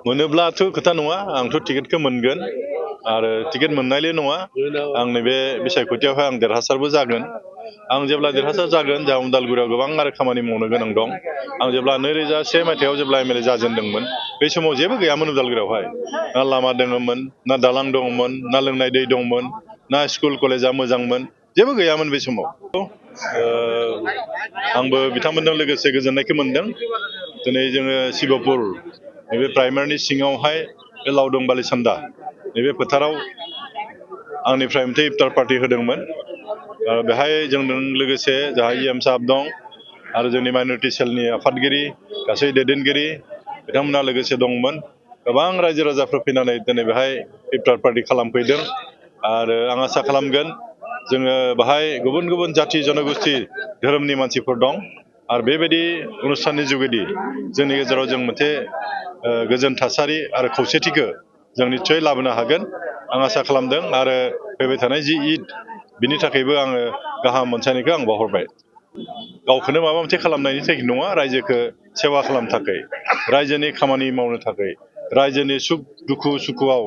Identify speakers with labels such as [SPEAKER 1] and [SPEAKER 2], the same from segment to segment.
[SPEAKER 1] मोनोब्लाथ' खोथा नङा आंथ' टिकेटखौ मोनगोन आरो टिकेट मोननायल' नङा आं नैबे बिसायख'थियावहाय आं देरहासारबो जागोन आं जेब्ला देरहासार जागोन जोंहा उदालगुरियाव गोबां आरो खामानि मावनो गोनां दं आं जेब्ला 2001 मायथाइयाव जेब्ला एमएलए जाजेनदोंमोन बे समाव जेबो गैयामोन उदालगुरियावहाय ना लामा दङमोन ना दालां दङमोन ना लोंनाय दै दंमोन ना स्कुल कलेजा मोजांमोन जेबो गैयामोन बे समाव आंबो बिथांमोनजों लोगोसे गोजोननायखौ मोनदों दिनै जोङो शिबपुर नैबे प्राइमारिनि सिङावहाय बे लावदं बालिसान्दा नैबे फोथाराव आंनिफ्राय मोनसे इफ्तार पार्टि होदोंमोन बेहाय जोंजों लोगोसे जोंहा इएम साहाब दं आरो जोंनि माइनरिटि सेलनि आफादगिरि गासै दैदेनगिरि बिथांमोना लोगोसे दंमोन गोबां रायजो राजाफोर फैनानै दिनै बेहाय इफ्तार पार्टि खालामफैदों आरो आं आसा खालामगोन जोङो बाहाय गुबुन गुबुन जाथि जनगोष्ठी धोरोमनि मानसिफोर दं आरो बेबायदि अनुस्थाननि जुगेदि जोंनि गेजेराव जों मोनसे गोजोन थासारि आरो खौसेथिखौ जों निस्सय लाबोनो हागोन आं आसा खालामदों आरो फैबाय थानाय जि ईद बिनि थाखायबो आङो गाहाम मोनसायनायखौ आं बावहरबाय गावखौनो माबा मोनसे खालामनायनि थाखाय नङा रायजोखौ सेवा खालामनो थाखाय रायजोनि खामानि मावनो थाखाय रायजोनि सुख दुखु सुखुआव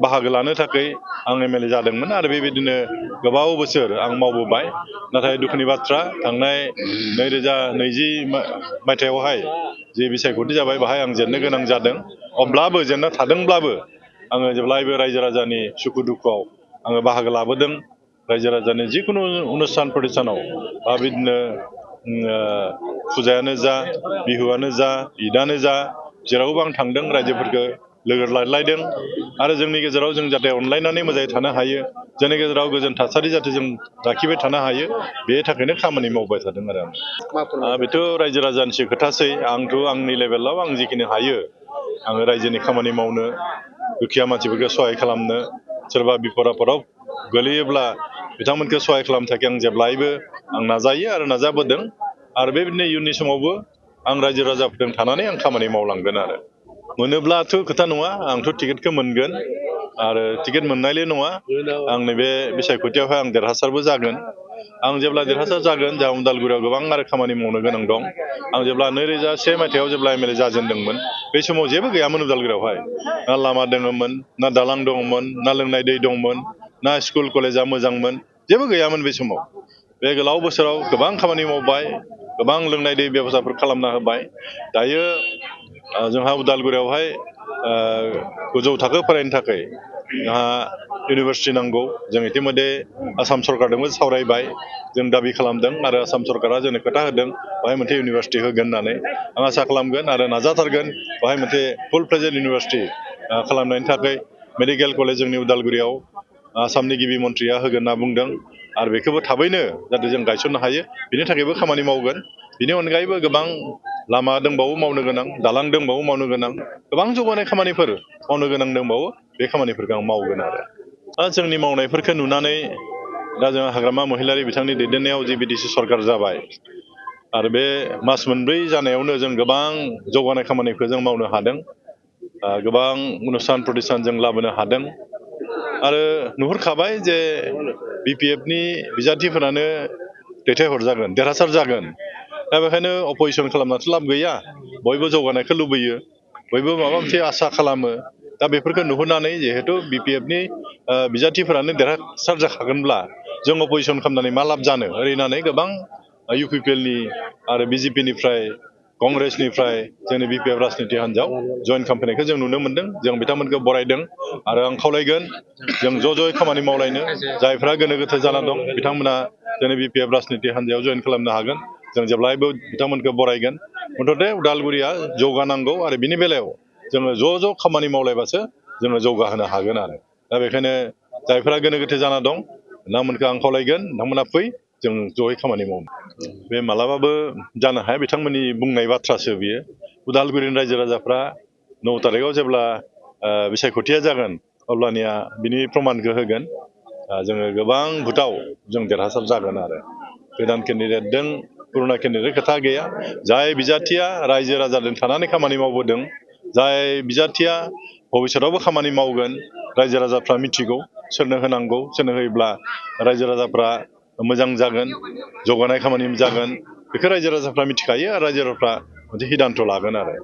[SPEAKER 1] बाहागो लानो थाखाय आं एमएलए जादोंमोन आरो बेबायदिनो गोबाव बोसोर आं मावबोबाय नाथाय दुखुनि बाथ्रा थांनाय 2020 मायथाइयावहाय जे बिसायख'थि जाबाय बाहाय आं जेननो गोनां जादों अब्लाबो जेनना थादोंब्लाबो आङो जेब्लायबो रायजो राजानि सुखु दुखुआव आङो बाहागो लाबोदों रायजो राजानि जिखुनु अनुस्थान प्रतिष्ठानाव बा बिदिनो फुजायानो जा बिहुआनो जा ईदानो जा जेरावबो आं थांदों रायजोफोरखौ लोगो लालायदों आरो जोंनि गेजेराव जों जाहाथे अनलायनानै मोजाङै थानो हायो जोंनि गेजेराव गोजोन थासारि जाहाथे जों लाखिबाय थानो हायो बेनि थाखायनो खामानि मावबाय थादों आरो आं बेथ' रायजो राजानिसो खोथासै आंथ' आंनि लेभेलाव आं जिखिनि हायो आङो रायजोनि खामानि मावनो दुखिया मानसिफोरखौ सहाय खालामनो सोरबा बिपद आफदाव गोलैयोब्ला बिथांमोनखौ सहाय खालामनो थाखाय आं जेब्लायबो आं नाजायो आरो नाजाबोदों आरो बेबायदिनो इयुननि समावबो आं रायजो राजाफोरजों थानानै आं खामानि मावलांगोन आरो मोनोब्लाथ' खोथा नङा आंथ' टिकेटखौ मोनगोन आरो टिकेट मोननायल' नङा आं नैबे बिसायख'थियावहाय आं देरहासारबो जागोन आं जेब्ला देरहासार जागोन जोंहा उदालगुरियाव गोबां आरो खामानि मावनो गोनां दं आं जेब्ला 2001 मायथाइयाव जेब्ला एमएलए जाजेनदोंमोन बे समाव जेबो गैयामोन उदालगुरियावहाय ना लामा दङमोन ना दालां दङमोन ना लोंनाय दै दंमोन ना स्कुल कलेजा मोजांमोन जेबो गैयामोन बे समाव बे गोलाव बोसोराव गोबां खामानि मावबाय गोबां लोंनाय दै बेब'स्थाफोर खालामना होबाय दायो जोंहा उदालगुरियावहाय गोजौ थाखो फरायनो थाखाय जोंहा इउनिभार्सिटि नांगौ जों इतिमধ্যे आसाम सरकारजोंबो सावरायबाय जों दाबि खालामदों आरो आसाम सरकारा जोंनो खोथा होदों बाहाय मोनसे इउनिभार्सिटि होगोन होननानै आं आसा खालामगोन आरो नाजाथारगोन बाहाय मोनसे फुल फ्लेजेड इउनिभार्सिटि खालामनायनि थाखाय मेडिकेल कलेज जोंनि उदालगुरियाव आसामनि गिबि मन्थ्रिया होगोन होनना बुंदों आरो बेखौबो थाबैनो जाहाथे जों गायसननो हायो बिनि थाखायबो खामानि मावगोन बिनि अनगायैबो गोबां लामा दंबावो मावनो गोनां दालां दंबावो मावनो गोनां गोबां जौगानाय खामानिफोर मावनो गोनां दंबावो बे खामानिफोरखौ आं मावगोन आरो जोंनि मावनायफोरखौ नुनानै दा जों हाग्रामा महिलारि बिथांनि दैदेननायाव जि बिटिसि सरकार जाबाय आरो बे मास मोनब्रै जानायावनो जों गोबां जौगानाय खामानिखौ जों मावनो हादों गोबां अनुस्थान प्रतिष्ठान जों लाबोनो हादों आरो नुहुरखाबाय जे बिपिएफनि बिजाथिफोरानो दैथायहरजागोन देरहासार जागोन दा बेखायनो अपजिसन खालामनाथ' लाब गैया बयबो जौगानायखौ लुबैयो बयबो माबा मोनसे आसा खालामो दा बेफोरखौ नुहुरनानै जिहेथु बिपिएफनि बिजाथिफोरानो देरहासार जाखागोनब्ला जों अपजिसन खालामनानै मा लाब जानो ओरैनानै गोबां इउपिपिएलनि आरो बिजेपिनिफ्राय कंग्रेसनिफ्राय जोंनि बिपिएफ राजनिति हान्जायाव जइन खालामफैनायखौ जों नुनो मोन्दों जों बिथांमोनखौ बरायदों आरो आं खावलायगोन जों ज' ज'यै खामानि मावलायनो जायफ्रा गोनो गोथो जाना दं बिथांमोना जोंनि बिपिएफ राजनिति हान्जायाव जइन खालामनो हागोन जों जेब्लायबो बिथांमोनखौ बरायगोन मथथे उदालगुरिया जौगानांगौ आरो बिनि बेलायाव जोङो ज' ज' खामानि मावलायबासो जोङो जौगाहोनो हागोन आरो दा बेखायनो जायफ्रा गोनो गोथो जाना दं बिथांमोनखौ आं खावलायगोन नोंथांमोना फै जों जयै खामानि मावनो बे मालाबाबो जानो हाया बिथांमोननि बुंनाय बाथ्रासो बियो उदालगुरिनि रायजो राजाफ्रा 9 तारिखआव जेब्ला बिसायख'थिया जागोन अब्लानिया बिनि प्रमानखौ होगोन जोङो गोबां भोटाव जों देरहासार जागोन आरो गोदान केन्डिडेटजों पुरुना केन्डिडेट खोथा गैया जाय बिजाथिया रायजो राजाजों थानानै खामानि मावबोदों जाय बिजाथिया भबिष्यतआवबो खामानि मावगोन रायजो राजाफ्रा मिथिगौ सोरनो होनांगौ सोरनो होयोब्ला रायजो राजाफ्रा मोजां जागोन जौगानाय खामानि जागोन बेखौ रायजो राजाफ्रा मिथिखायो आरो रायजो राजाफ्रा मोनसे सिदान्थ' लागोन आरो